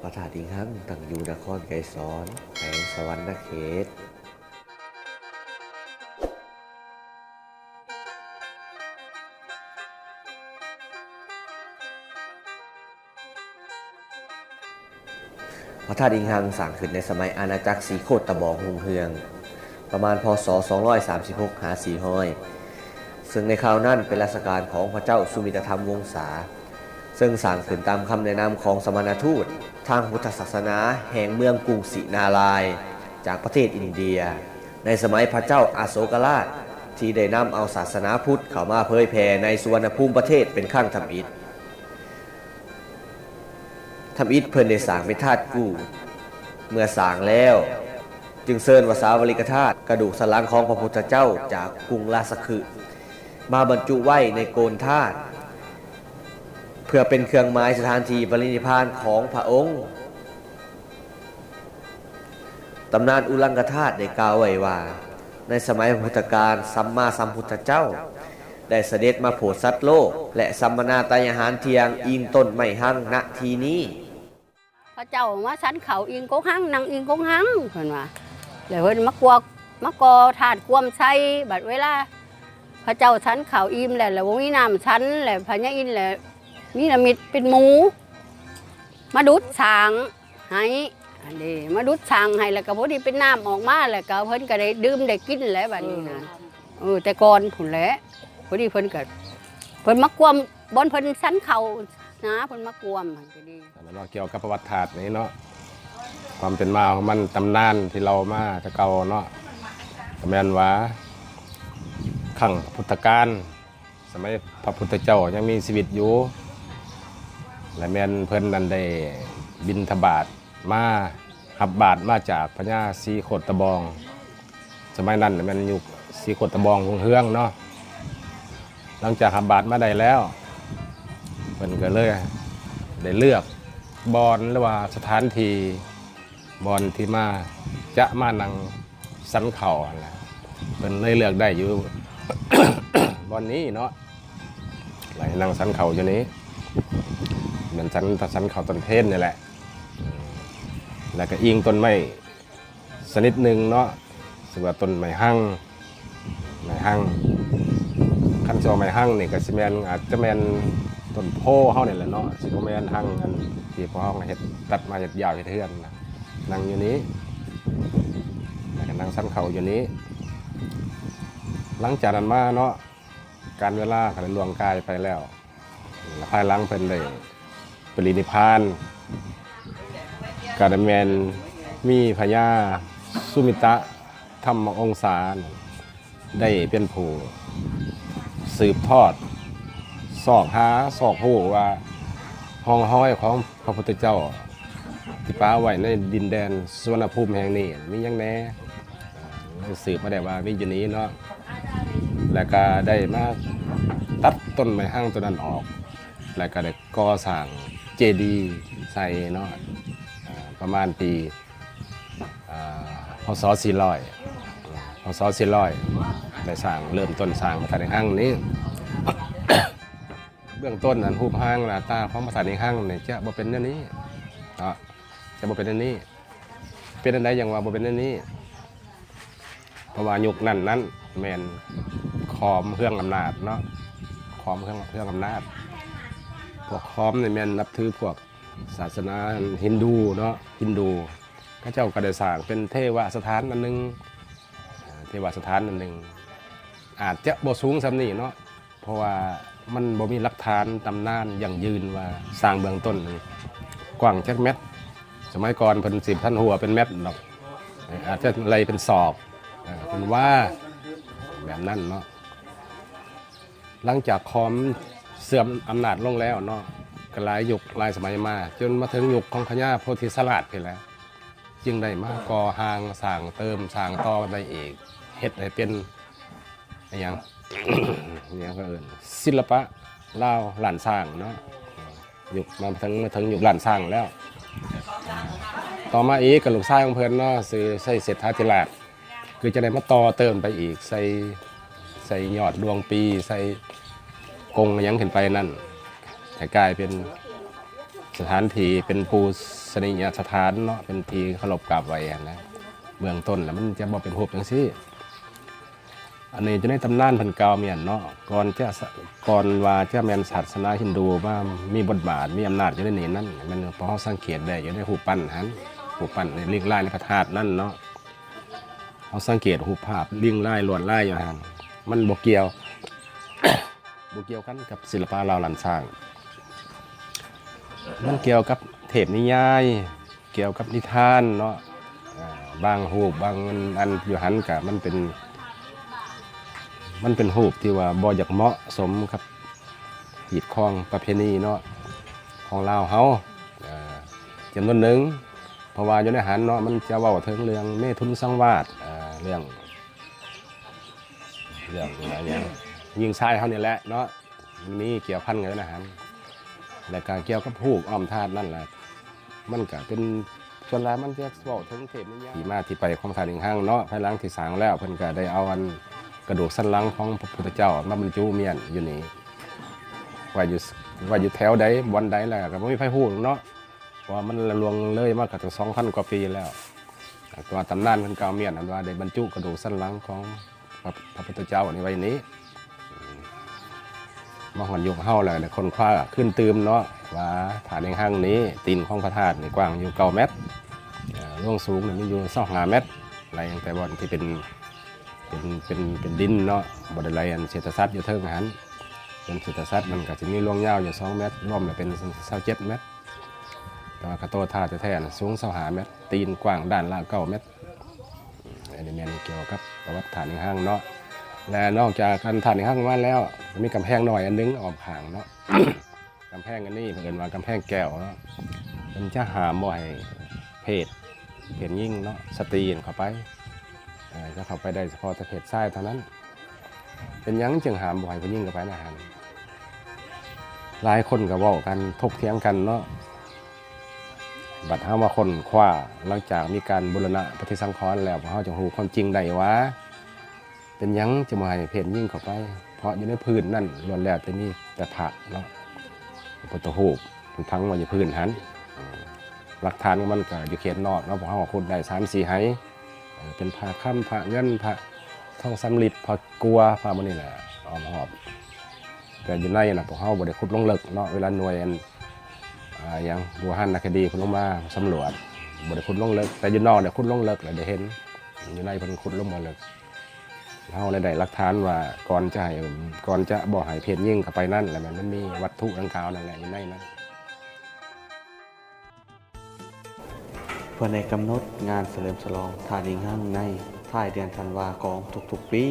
ພະທາດອີງຮັງ ຕັ້ງຢູ່ນະຄອນໄກສອນ ແຂວງສະຫວັນນະເຂດ. ພະທາດອີງຮັງ ສ້າງຂຶ້ນໃນສະໄໝອານາຈັກສີໂຄດຕະບອງຮຸ່ງເຮືອງ ປະມານ ພ.ສ. ສອງຮ້ອຍສາມສິບຫົກ ຫາ ສີ່ຮ້ອຍ ເຊິ່ງໃນຄາວນັ້ນເປັນລາຊະການຂອງພະເຈົ້າສຸມິຕະທຳວົງສາ ເຊິ່ງສ້າງຂຶ້ນຕາມຄຳແນະນຳຂອງສະມະນະທູດທາງພຸດທະສາສະໜາແຫ່ງເມືອງກຸງສີນາລາຍ ຈາກປະເທດອິນເດຍ ໃນສະໄໝພະເຈົ້າອະໂສກະລາດ ທີ່ໄດ້ນຳເອົາສາສະໜາພຸດເຂົ້າມາເຜີຍແຜ່ໃນສຸວັນນະພູມປະເທດເປັນຄັ້ງທຳອິດ. ທຳອິດເພິ່ນໄດ້ສ້າງເປັນທາດກູ້. ເມື່ອສ້າງແລ້ວ ຈຶ່ງເຊີນວະສາວະລິກະທາດ ກະດູກສັນຫຼັງຂອງພະພຸດທະເຈົ້າຈາກກຸງລາຊະຄຶ ມາບັນຈຸໄວ້ໃນໂກນທາດ ເພື່ອເປັນເຄື່ອງໝາຍສະຖານທີ່ປະລິນິບພານຂອງພະອົງ. ຕຳນານອຸລັງກະທາດໄດ້ກ່າວໄວ້ວ່າ ໃນສະໄໝພຸດທະການ ສຳມາສຳພຸດທະເຈົ້າໄດ້ສະເດັດມາໂຜດສັດໂລກ ແລະ ສຳມະນາໄຕອາຫານທ່ຽງອີງຕົ້ນໄມ້ຮັງນະທີ່ນີ້. ພະເຈົ້າມາສັນເຂົ້າອີງກົກຮັງ ນັ່ງອີງກົກຮັງ ເພິ່ນວ່າ ແລ້ວເພິ່ນມາກວກ ມາກໍ່ທາດກວມໃສ່. ບັດເວລາພະເຈົ້າສັນເຂົ້າອີ່ມແລ້ວ ແລ້ວບໍ່ມີນ້ຳສັນ ແລ້ວພະຍາອິນແລ້ວ ນີລະມິດເປັນໝູ ມາດຸດສ້າງໃຫ້ ອັນນີ້ ມາດຸດສ້າງໃຫ້ ແລ້ວກໍພໍດີເປັນນ້ຳອອກມາ ແລ້ວກໍເພິ່ນກໍໄດ້ດື່ມໄດ້ກິນແຫຼະ ບັດນີ້ນະ. ເອີ ແຕ່ກ່ອນພຸ້ນແຫຼະ ພໍດີເພິ່ນກໍ ເພິ່ນມາກວມ ບ່ອນເພິ່ນສັນເຂົ້ານະ ເພິ່ນມາກວມຫັ້ນກໍດີ. ອັນນັ້ນເນາະ ກ່ຽວກັບປະຫວັດທາດນີ້ເນາະ ຄວາມເປັນມາຂອງມັນ ຕຳນານທີ່ເລົ່າມາແຕ່ເກົ່າເນາະ ກໍແມ່ນວ່າຄັ້ງພຸດທະການ ສະໄໝພະພຸດທະເຈົ້າຍັງມີຊີວິດຢູ່ ແລະ ແມ່ນເພິ່ນນັ້ນໄດ້ບິນທະບາດມາ ຮັບບາດມາຈາກພະຍາສີໂຄດຕະບອງ. ສະໄໝນັ້ນແມ່ນຍຸກສີໂຄດຕະບອງຮຸ່ງເຮືອງເນາະ. ຫຼັງຈາກຮັບບາດມາໄດ້ແລ້ວ ເພິ່ນກໍເລີຍໄດ້ເລືອກບ່ອນ ຫຼືວ່າສະຖານທີ່ ບ່ອນທີ່ມາ ຈະມານັ່ງສັນເຂົ້າຫັ້ນແຫຼະ. ເພິ່ນເລີຍເລືອກໄດ້ຢູ່ບ່ອນນີ້ເນາະ ແລ້ວໃຫ້ນັ່ງສັນເຂົ້າຢູ່ນີ້ ແມ່ນສັນ ສັນເຂົ້າຕົ້ນເພນນີ້ແຫຼະ. ແລ້ວກໍອີງຕົ້ນໄມ້ຊະນິດໜຶ່ງເນາະ ຊື່ວ່າຕົ້ນໄມ້ຮັງ ໄມ້ຮັງ ຄັນຊິວ່າໄມ້ຮັງນີ້ກໍຊິແມ່ນ ອາດຈະແມ່ນຕົ້ນໂພເຮົານີ້ແຫຼະເນາະ ຊິບໍ່ແມ່ນຮັງອັນທີ່ພວກເຮົາເຮັດ ຕັດມາເຮັດຢາວເຮັດເຮືອນນະ. ນັ່ງຢູ່ນີ້ ແລ້ວກໍນັ່ງສັນເຂົ້າຢູ່ນີ້. ຫຼັງຈາກນັ້ນມາເນາະ ການເວລາກໍໄດ້ລ່ວງກາຍໄປແລ້ວ ແລະ ພາຍຫຼັງເພິ່ນໄດ້ປະລິນິບພານ ກໍໄດ້ແມ່ນມີພະຍາສຸມິຕະທຳມະອົງສາ ໄດ້ເປັນຜູ້ສືບທອດ ຊອກຫາ ຊອກຮູ້ວ່າຮ່ອງຮອຍຂອງພະພຸດທະເຈົ້າທີ່ປະໄວ້ໃນດິນແດນສຸວັນນະພູມແຫ່ງນີ້ມີຫຍັງແດ່ ເລີຍສືບມາໄດ້ວ່າມີຢູ່ນີ້ເນາະ. ແລ້ວກໍໄດ້ມາຕັດຕົ້ນໄມ້ຮັງໂຕນັ້ນອອກ ແລ້ວກໍໄດ້ກໍ່ສ້າງເຈດີໃສ່ເນາະ ອາ ປະມານປີ ອາ ພ.ສ. ສີ່ຮ້ອຍ ພ.ສ. ສີ່ຮ້ອຍ ໄດ້ສ້າງ ເລີ່ມຕົ້ນສ້າງພະທາດອີງຮັງນີ້. ເບື້ອງຕົ້ນນັ້ນ ຮູບຮ່າງໜ້າຕາຂອງພະທາດອີງຮັງນີ້ຈະບໍ່ເປັນແນວນີ້ເນາະ ຈະບໍ່ເປັນແນວນີ້. ເປັນອັນໃດຈັ່ງວ່າບໍ່ເປັນແນວນີ້? ເພາະວ່າຍຸກນັ້ນນັ້ນແມ່ນຂອມເຮືອງອຳນາດເນາະ ຂອມເຮືອງ ເຮືອງອຳນາດ. ພວກຂອມນີ້ແມ່ນນັບຖືພວກສາສະໜາຮິນດູເນາະ ຮິນດູ. ເຂົາເຈົ້າກໍໄດ້ສ້າງເປັນເທວະສະຖານອັນໜຶ່ງ ເທວະສະຖານອັນໜຶ່ງ ອາດຈະບໍ່ສູງສ່ຳນີ້ເນາະ ເພາະວ່າມັນບໍ່ມີຫຼັກຖານຕຳນານຢັ້ງຢືນວ່າສ້າງເບື້ອງຕົ້ນນີ້ກວ້າງຈັກແມັດ. ສະໄໝກ່ອນເພິ່ນຊິບໍ່ທັນຮູ້ວ່າເປັນແມັດດອກ ອາດຈະໄລ່ເປັນສອກ ເປັນວາ ແບບນັ້ນເນາະ. ຫຼັງຈາກຂອມເສື່ອມອຳນາດລົງແລ້ວເນາະ ກໍຫຼາຍຍຸກຫຼາຍສະໄໝມາ ຈົນມາເຖິງຍຸກຂອງພະຍາໂພທິສະຫຼາດພີ້ແຫຼະ ຈຶ່ງໄດ້ມາກໍ່ຮ່າງສ້າງເຕີມສ້າງຕໍ່ໄດ້ອີກ ເຮັດໃຫ້ເປັນ ອີຫຍັງ ອີຫຍັງເຂົາເອີ້ນ ສິລະປະລາວລ້ານຊ້າງເນາະ ຍຸກ ມາເຖິງ ມາເຖິງຍຸກລ້ານຊ້າງແລ້ວ. ຕໍ່ມາອີກກໍລູກຊາຍຂອງເພິ່ນເນາະ ຊື່ໄຊເສດຖາທິລາດ ຄືຈະໄດ້ມາຕໍ່ເຕີມໄປອີກ ໃສ່ ໃສ່ຍອດດວງປີ ໃສ່ກົງຫຍັງຂຶ້ນໄປນັ້ນ ໃຫ້ກາຍເປັນ ສະຖານທີ່ເປັນປູຊະນີຍະສະຖານເນາະ ເປັນທີ່ເຄົາລົບກາບໄຫວ້ຫັ້ນນະ. ເບື້ອງຕົ້ນລະມັນຈະບໍ່ເປັນຮູບຈັ່ງຊີ້. ອັນນີ້ຢູ່ໃນຕຳນານເພິ່ນກ່າວແມ່ນເນາະ ກ່ອນຈະ ກ່ອນວ່າຈະແມ່ນສາສະໜາຮິນດູມາມີບົດບາດ ມີອຳນາດຢູ່ໃນນີ້ນັ້ນ ແມ່ນພວກເຮົາສັງເກດໄດ້ຢູ່ໃນຮູບປັ້ນຫັ້ນ ຮູບປັ້ນ ໃນລວດລາຍໃນພະທາດນັ້ນເນາະ. ເຮົາສັງເກດຮູບພາບລວດລາຍ ລວດລາຍຢູ່ຫັ້ນ ມັນບໍ່ກ່ຽວ ບໍ່ກ່ຽວກັນກັບສິລະປະລາວລ້ານຊ້າງ ມັນກ່ຽວກັບເທບນິຍາຍ ກ່ຽວກັບນິທານເນາະ. ອາ ບາງຮູບບາງອັນຢູ່ຫັ້ນກະມັນເປັນ ມັນເປັນຮູບທີ່ວ່າບໍ່ຢາກເໝາະສົມກັບຮີດຄອງປະເພນີເນາະ ຂອງລາວເຮົາ ອາ ຈຳນວນໜຶ່ງ ເພາະວ່າຢູ່ໃນຫັ້ນເນາະ ມັນຈະເວົ້າເຖິງເລື່ອງເມຖຸນສັງວາດ ອາ ເລື່ອງ ເລື່ອງຫຍັງ ຍິງຊາຍເຮົານີ້ແຫຼະເນາະ ມັນມີກ່ຽວພັນກັນຢູ່ໃນຫັ້ນ ແລ້ວກະກ່ຽວກັບຮູບອ້ອມທາດນັ້ນແຫຼະ ມັນກະເປັນ ສ່ວນຫຼາຍມັນຈະເວົ້າເຖິງເທບນິຍາຍ ທີ່ມາທີ່ໄປຂອງທາດອິງຮັງເນາະ. ພາຍຫຼັງທີ່ສ້າງແລ້ວ ເພິ່ນກະໄດ້ເອົາອັນກະດູກສັນຫຼັງຂອງພະພຸດທະເຈົ້າມາບັນຈຸມ້ຽນຢູ່ນີ້ ວ່າຢູ່ ວ່າຢູ່ແຖວໃດ ບ່ອນໃດ ແລ້ວກະບໍ່ມີໃຜຮູ້ເນາະ ເພາະວ່າມັນລ່ວງເລີຍມາກະຕັ້ງສອງພັນກວ່າປີແລ້ວ. ແຕ່ວ່າຕຳນານເພິ່ນກ່າວມ້ຽນຫັ້ນວ່າໄດ້ບັນຈຸກະດູກສັນຫຼັງຂອງພະ ພະພຸດທະເຈົ້ານີ້ໄວ້ນີ້ ມາຮອດຍຸກເຮົາແລ້ວໄດ້ຄົ້ນຄວ້າຄືນຕື່ມເນາະ ວ່າທາດອິງຮັງນີ້ ຕີນຂອງພະທາດນີ້ກວ້າງຢູ່ເກົ້າແມັດ ເອີ ລວງສູງນີ້ມີຢູ່ຊາວຫ້າແມັດ ໄລ່ຕັ້ງແຕ່ບ່ອນທີ່ເປັນ ເປັນ ເປັນ ເປັນດິນເນາະ ບໍ່ໄດ້ໄລ່ອັນເສດຖະສັດຢູ່ເທິງຫັ້ນ. ສ່ວນເສດຖະສັດມັນກະຊິມີລວງຍາວຢູ່ສອງແມັດ ລວມແລ້ວເປັນຊາວເຈັດແມັດ. ແຕ່ວ່າກະໂຕທາດແທ້ໆນະສູງຊາວຫ້າແມັດ ຕີນກວ້າງດ້ານລະເກົ້າແມັດ. ອັນນີ້ແມ່ນກ່ຽວກັບປະຫວັດທາດອິງຮັງເນາະ ແລະ ນອກຈາກອັນທາດອິງຮັງມາແລ້ວ ກະມີກຳແພງນ້ອຍອັນໜຶ່ງອ້ອມຂ້າງເນາະ. ກຳແພງອັນນີ້ເພິ່ນເອີ້ນວ່າກຳແພງແກ້ວເນາະ ເພິ່ນຈະຫ້າມບໍ່ໃຫ້ເພດ ເພດຍິງເນາະ ສະຕີເຂົ້າໄປ ເອີ ຈະເຂົ້າໄປໄດ້ສະເພາະແຕ່ເພດຊາຍເທົ່ານັ້ນ. ເປັນຫຍັງຈຶ່ງຫ້າມບໍ່ໃຫ້ຜູ້ຍິງເຂົ້າໄປໃນຫັ້ນ? ຫຼາຍຄົນກະເວົ້າກັນ ຖົກຖຽງກັນເນາະ. ບັດເຮົາມາຄົ້ນຄວ້າ ຫຼັງຈາກມີການບູລະນະປະຕິສັງຂອນແລ້ວ ພວກເຮົາຈຶ່ງຮູ້ຄວາມຈິງໄດ້ວ່າ ເປັນຫຍັງຈຶ່ງບໍ່ໃຫ້ເພດຍິງເຂົ້າໄປ? ເພາະຢູ່ໃນພື້ນນັ້ນລ້ວນແລ້ວແຕ່ມີແຕ່ພະເນາະ ພະພຸດທະຮູບ ເພິ່ນຝັງໄວ້ຢູ່ພື້ນຫັ້ນ. ຫຼັກຖານຂອງມັນກະຢູ່ເຂດນອກເນາະ ພວກເຮົາກະຂຸດໄດ້ສາມສີ່ໄຫ ເປັນພະຄຳ ພະເງິນ ພະທອງສຳລິດ ພະກົວ ພະໝູ່ນີ້ແຫຼະ ອ້ອມຮອບ. ແຕ່ຢູ່ໃນນະ ພວກເຮົາບໍ່ໄດ້ຂຸດລົງເລິກເນາະ ເວລາໜ່ວຍອັນ ອາ ຫຍັງ ບູຮານນະຄະດີເພິ່ນລົງມາສຳຫຼວດ ບໍ່ໄດ້ຂຸດລົງເລິກ ແຕ່ຢູ່ນອກໄດ້ຂຸດລົງເລິກ ແລ້ວໄດ້ເຫັນ ຢູ່ໃນເພິ່ນຂຸດລົງບໍ່ເລິກ. ເຮົາເລີຍໄດ້ຫຼັກຖານວ່າ ກ່ອນຈະໃຫ້ ກ່ອນຈະບໍ່ໃຫ້ເພດຍິງເຂົ້າໄປນັ້ນ ແລ້ວແມ່ນມັນມີວັດຖຸດັ່ງກ່າວນັ້ນແຫຼະຢູ່ໃນນັ້ນ. ເພື່ອໃນກຳນົດງານສະເຫຼີມສະຫຼອງທາດອິງຮັງໃນທ້າຍເດືອນທັນວາຂອງທຸກໆປີ